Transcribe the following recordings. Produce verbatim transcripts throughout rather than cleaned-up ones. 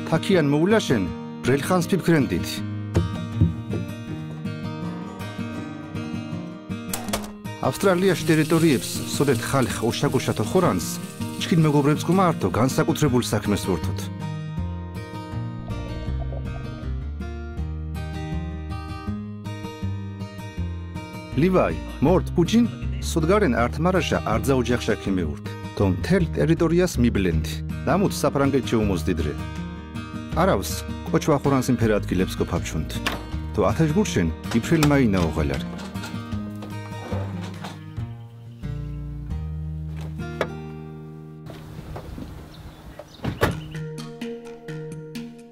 თაქიან მოულაშენ ბრელხანს ფიფქრენდით. ავსტრალიაში ტერიტორიებს, სოდეთ ხალხ ოშაკოშა თოხორანს, ჩქინ მეგობრებს კუმართო განსაკუთრებულ საქმეს ვორთოთ. ლივაი, მორთ, ბუჯინ, სუდგარენ ართმარაშა არძა ოჯახშა ქიმეურთ. თო მთელ ტერიტორიას მიბლენთ. ნამუთ საფრანგეთში უმოზ დიდრე. არავს კოჩ ვახორანს იმფერა ადგილებს გოფაფჩუნთ. თო ათეშ გურშენ იფრილ მაინა ოღალარ.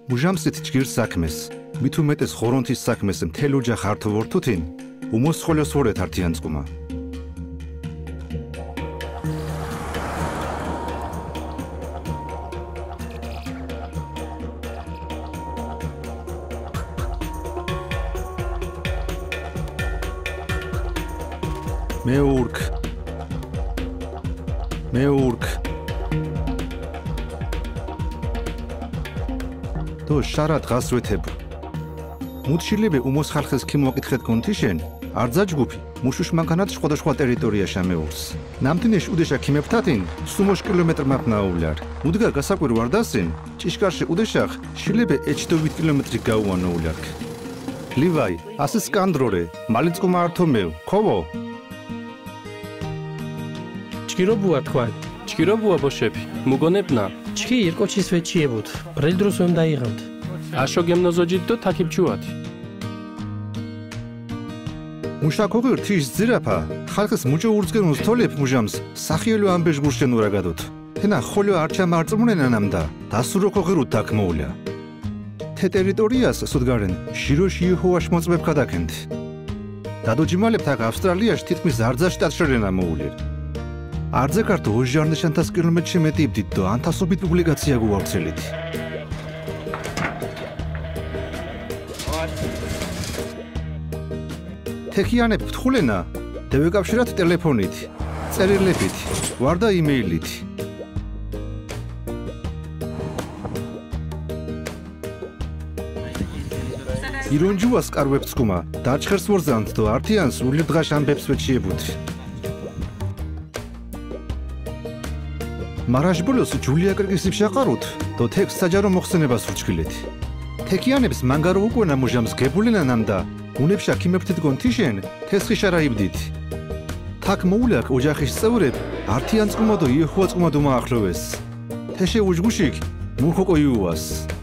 მუჟამსით ჯგირ საქმეს, მით უმეტეს ღორონთის საქმეს მთელ ოჯახ ართო ვორთუთინ, უმოსხოლოს ვორეთ ართიან წკუმა. მეურქ. მეურქ. თო შარა დღას ვეთებ. მუდ შილებე უმოსხალხეს ქიმოაკითხეთ გონთიშენ, არძა ჯგუფი მუშუშ მანქანათ სხვადასხვა ტერიტორიაშა მეურს. ნამთინეშ უდეშა ქიმეფთათინ, სუმოშ კილომეტრ მაფ ნაუვლარ. მუდგა გასაკვირ ვარდასინ, ჭიშკარში უდეშახ შილებე ეჩ თო ვით კილომეტრი გაუანოულარქ. ლივაი, ასის კანდრორე, მალიც კუმა ართო მევ, ქოვო. ჭკირო ბუა თქვან. ჭკირო ბუა ბოშეფი, მუგონებნა. ჩქი ირკოჩის ვეჩიებუთ, ბრელ დროს ვემ დაიღანთ. აშო გემნოზოჯით დო თაქიბ ჩუათი. მუშა ქოღირ თიშ ძირაფა, ხალხის მუჭო ურცგენ უსთოლებ მუჟამს, სახიელო ამბეშ გურშენ ურაგადოთ. თენა ხოლო არჩა მარწმუნენა ნამდა, დასურო ქოღირ უთაქ მოულა. თე ტერიტორიას, სუდგარენ, ჟიროშ იეჰოვაშ მოწმებ ქადაქენთ. დადოჯიმალებ თაქ ავსტრალიაში თითქმის არძა შტატ შორენა მოულირ. არძა ქართო ოჟარნეშ ანთას კილომეტრში მეტი იბდით დო ანთასობით პუბლიკაცია გუავრცელით. თექიანებ ფთხულენა, დევეკავშირათ ტელეფონით, წერილებით, ვარდა იმეილით. ირონჯუას კარვებს კუმა, დაჩხერს ვორზანთ თო ართიანს ული დღაშ ამბებს ვეჩიებუთ. მარაშ ბოლოს ჯულია კრკის იფშაყარუთ, თო თექს საჯარო მოხსენებას უჩქილეთ. თექიანებს მანგარო უკუენა მუჟამს გებულენა ნამდა, უნებშა ქიმეფთით გონთიშენ, თესხიშა რაიბდით. თაქ მოულაქ ოჯახის წევრებ, ართიან წკუმა დო იეჰოვა წკუმა დუმაახლოვეს. თეშე უჯგუშიქ, მუხოკო იუას.